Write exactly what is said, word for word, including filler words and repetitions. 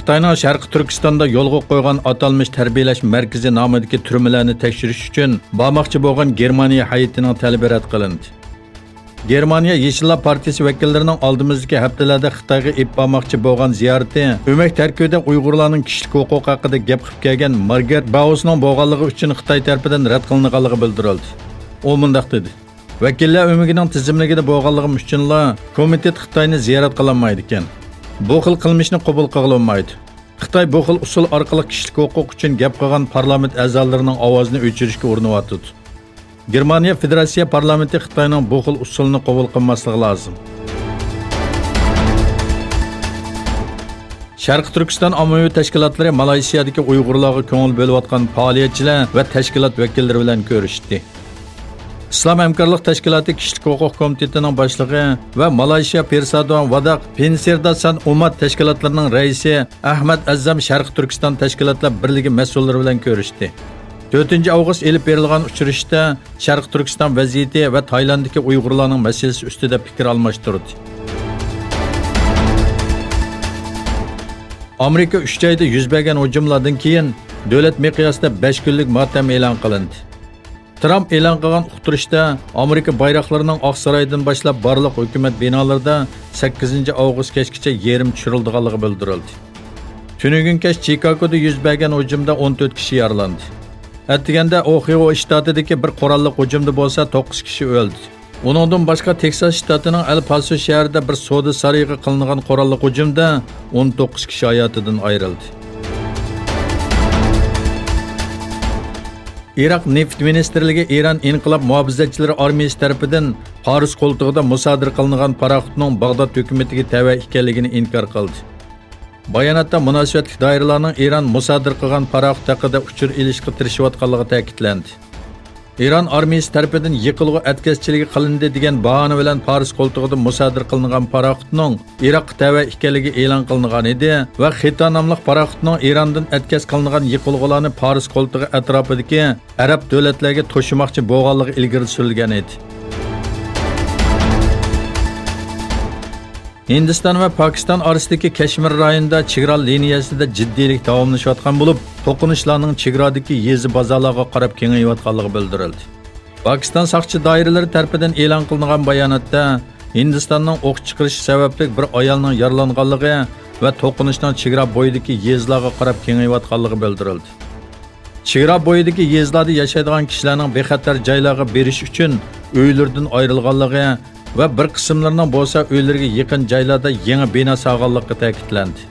خىتاينىڭ شەرقىي تۈركىستاندا يولغا قويغان ئاتالمىش تەربىيەلەش مەركىزى نامىدىكى تۈرمىلەرنى تەكشۈرۈش ئۈچۈن بارماقچى بولغان گېرمانىيە ھەيئىتىنىڭ تەلىپى رەت قىلىندى. گېرمانىيە يېشىللار پارتىيىسى ۋەكىللىرىنىڭ ئالدىمىزدىكى ھەپتىلەردە خىتايغا ئېلىپ بارماقچى بولغان زىيارىتى ئۆمەك تەركىبىدە ئۇيغۇرلارنىڭ كىشىلىك ھوقۇقى ھەققىدە گەپ قىلىپ كەلگەن مارگارېت باۋسنىڭ بولغانلىقى ئۈچۈن خىتاي تەرىپىدىن رەت قىلىنغانلىقى بىلدۈرۈلدى. ئۇ مۇنداق دېدى: ۋەكىللەر ئۆمىكىنىڭ تىزىملىكىدە بولغانلىقىم ئۈچۈنلا كومىتېت خىتاينى زىيارەت قىلالمايدىكەن. بۇ خىل قىلمىشنى قوبۇل قىلغىلى بولمايدۇ. خىتاي بۇ خىل ئۇسۇل ئارقىلىق كىشىلىك ھوقۇق ئۈچۈن گەپ قىلغان پارلامېنت ئەزالىرىنىڭ ئاۋازىنى ئۆچۈرۈشكە ئۇرۇنۇۋاتىدۇ. گېرمانىيە فېدېراتسىيە پارلامېنتى خىتاينىڭ بۇ خىل ئۇسۇلىنى قوبۇل قىلماسلىقى لازىم. شەرقىي تۈركىستان ئاممىۋى تەشكىلاتلىرى مالايسىيادىكى ئۇيغۇرلارغا كۆڭۈل بۆلۈۋاتقان پائالىيەتچىلەر ۋە تەشكىلات ۋەكىللىرى بىلەن كۆرۈشتى. ئىسلام ھەمكارلىق تەشكىلاتى كىشىلىك ھوقۇق كومىتېتىنىڭ باشلىقى ۋە مالائىشىيا پېرسادوئان ۋاداق پېنسىرداسان ئۇمات تەشكىلاتلىرىنىڭ رەئىسى ئەھمەد ئەزەم شەرقىي تۈركىستان تەشكىلاتلار بىرلىكى مەسئۇللىرى بىلەن كۆرۈشتى. تۆتىنچى ئاۋغۇست ئېلىپ بېرىلغان ئۇچرىشىشتا شەرقىي تۈركىستان ۋەزىيىتى ۋە تايلاندتىكى ئۇيغۇرلارنىڭ مەسىلىسى ئۈستىدە پىكىر ئالماشتۇردى. ئامېرىكا ئۈچ ئايدا يۈز بەرگەن ھۇجۇملاردىن كېيىن دۆلەت مىقياسىدا بەش كۈنلۈك ماتەم ئېلان قىلىندى. ترامپ ئېلان قىلغان ئۇقتۇرۇشتا ئامېرىكا بايراقلىرىنىڭ ئاقسارايدىن باشلاپ بارلىق ھۆكۈمەت بىنالىرىدا سەككىزىنچى ئاۋغۇست كەچكىچە يېرىم چۈشۈرۈلىدىغانلىقى بىلدۈرۈلدى. تۈنۈگۈن كەچ چىكاگودا يۈز بەرگەن ھۇجۇمدا ئون تۆت كىشى يارىلاندى. ئەتىگەندە ئوھىيو شتاتىدىكى بىر قوراللىق ھۇجۇمدا بولسا توققۇز كىشى ئۆلدى. ئۇنىڭدىن باشقا تېكساس شتاتىنىڭ ئەل پاسو شەھىرىدە بىر سودا سارىيىغا قىلىنغان قوراللىق ھۇجۇمدا ئون توققۇز كىشى ھاياتىدىن ئايرىلدى. ئىراق نېفىت مىنىستىرلىكى ئىران ئىنقىلاب مۇھاپىزەتچىلىرى ئارمىيىسى تەرىپىدىن پارس قولتۇقىدا مۇسادىرە قىلىنغان پاراخوتنىڭ باغداد ھۆكۈمىتىگە تەۋە ئىكەنلىكىنى ئىنكار قىلدى. باياناتتا مۇناسىۋەتلىك دائىرىلەرنىڭ ئىران مۇسادىرە قىلغان پاراخوت ھەققىدە ئۇچۇر ئېلىشقا تىرىشىۋاتقانلىقى تەكىتلەندى. ئىران ئارمىيىسى تەرىپىدىن يېقىلغۇ ئەتكەسچىلىكى قىلىندى دېگەن باھانە بىلەن پارس قولتۇقىدا مۇسادىرە قىلىنغان پاراخوتنىڭ ئىراققا تەۋە ئىكەنلىكى ئېلان قىلىنغان ئىدى ۋە خىتا ناملىق پاراخوتنىڭ ئىراندىن ئەتكەس قىلىنغان يېقىلغۇلارنى پارس قولتۇقى ئەتراپىدىكى ئەرەب دۆلەتلەرگە توشۇماقچى بولغانلىقى ئىلگىرى سۈرۈلگەن ئىدى. ھىندىستان ۋە پاكىستان ئارىسىدىكى كەشمىر رايونىدا چېگرا لىنىيەسىدە جىددىيلىك داۋاملىشىۋاتقان بولۇپ، توقۇنۇشلارنىڭ چېگرادىكى يېزا بازارلارغا قاراپ كېڭىيىۋاتقانلىقى بىلدۈرۈلدى. پاكىستان ساقچى دائىرىلىرى تەرىپىدىن ئېلان قىلىنغان باياناتتا، ھىندىستاننىڭ ئوق چىقىرىشى سەۋەبلىك بىر ئايالنىڭ يارىلانغانلىقى ۋە توقۇنۇشنىڭ چېگرا بويىدىكى يېزىلارغا قاراپ كېڭىيىۋاتقانلىقى بىلدۈرۈلدى. چېگرا بويىدىكى يېزىلاردا ياشايدىغان كىشىلەرنىڭ بىخەتەر جايلارغا بېرىش ئۈچۈن ئۆيلىرىدىن ئايرىلغانلىقى ۋە بىر قىسىملىرىنىڭ بولسا ئۆيلىرىگە يېقىن جايلاردا يېڭى بىنا سالغانلىقى تەكىتلەندى.